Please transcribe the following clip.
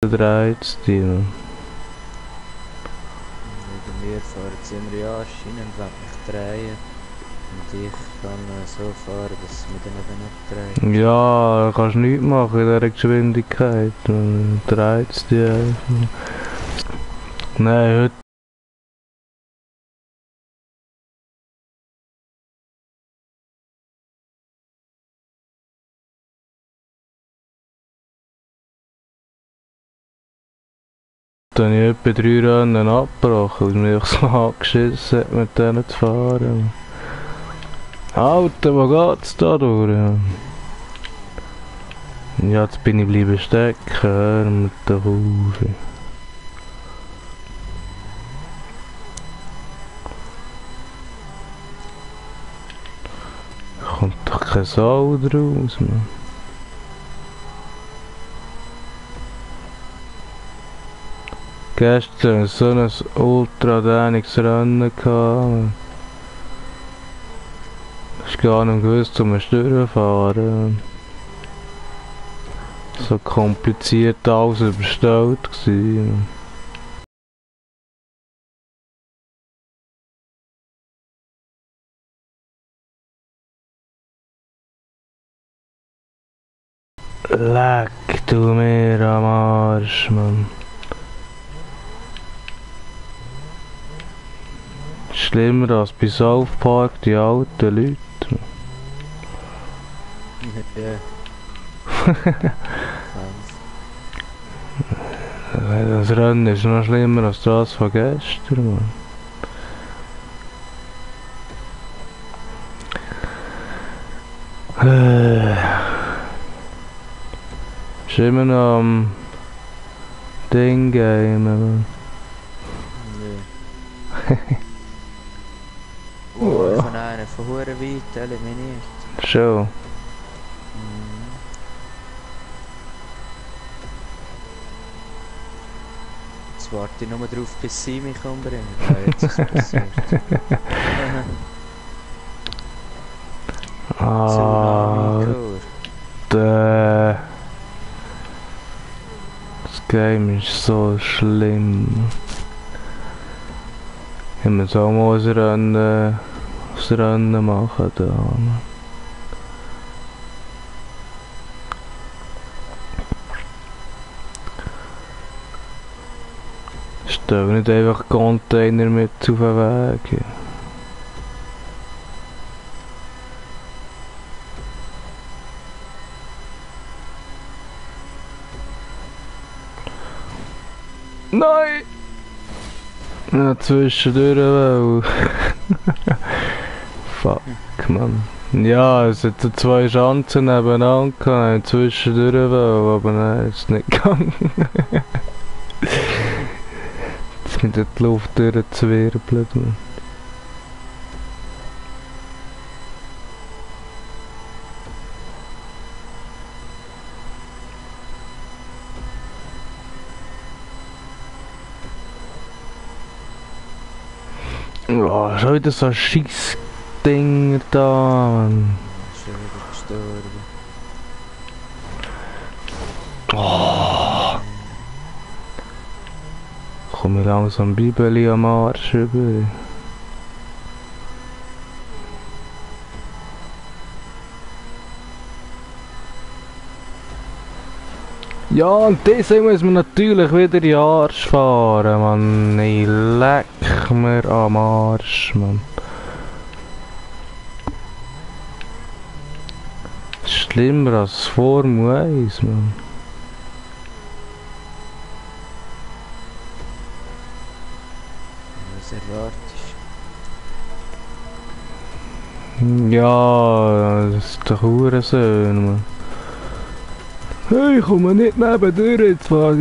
Dreizehn. Bei mir fahren jetzt immer ja Schienen und wollen mich drehen. Und ich kann so fahren, dass es mich dann eben nicht dreht. Ja, da kannst du nichts machen in dieser Geschwindigkeit. Man dreht die einfach. Nein, heute. Dann habe ich etwa 3 Rennen abgebrochen, weil mich so angeschissen hat, mit denen zu fahren. Alter, wo geht's da durch? Ja, jetzt bin ich bleiben stecken mit der Kurve. Kommt doch keine Sau draus, Mann. Gestern so ein ultra däniges Rennen gehabt. Ich hab gar nicht gewusst, um es durchzufahren. So kompliziert alles überstellt gewesen. Leck du mir am Arsch, Mann. Schlimmer als bei South Park, die alten Leute. Ja. Das Rennen ist noch schlimmer als das von gestern, Mann. Ist immer noch am Ding game, Mann. Nee. Oh, von einer von hure weit eliminiert. Schon. Jetzt warte ich nur drauf, bis sie mich umbringen. Ja, jetzt ist es passiert. Das Game ist so schlimm. Ich muss auch mal das Rennen machen da. Stell nicht einfach Container mit auf den Weg. Nein! Ja, zwischendurch will. Fuck, Mann. Ja, es hat 2 Chancen nebeneinander gehabt, zwischendurch will, aber nein, ist nicht gegangen. Jetzt mit der Luft durchzwirbeln. Oh, schon wieder so ein scheiß Ding da, Mann. Schon wieder gestorben. Oh. Komm ich langsam Bibeli am Arsch über. Ja, und deswegen muss man natürlich wieder in den Arsch fahren, Mann. Ich leck mir am Arsch, Mann. Schlimmer als Formel 1, Mann. Was erwartest du? Ja, das ist doch Hurensohn, Mann. Hey, ich komme nicht neben dir, jetzt fahr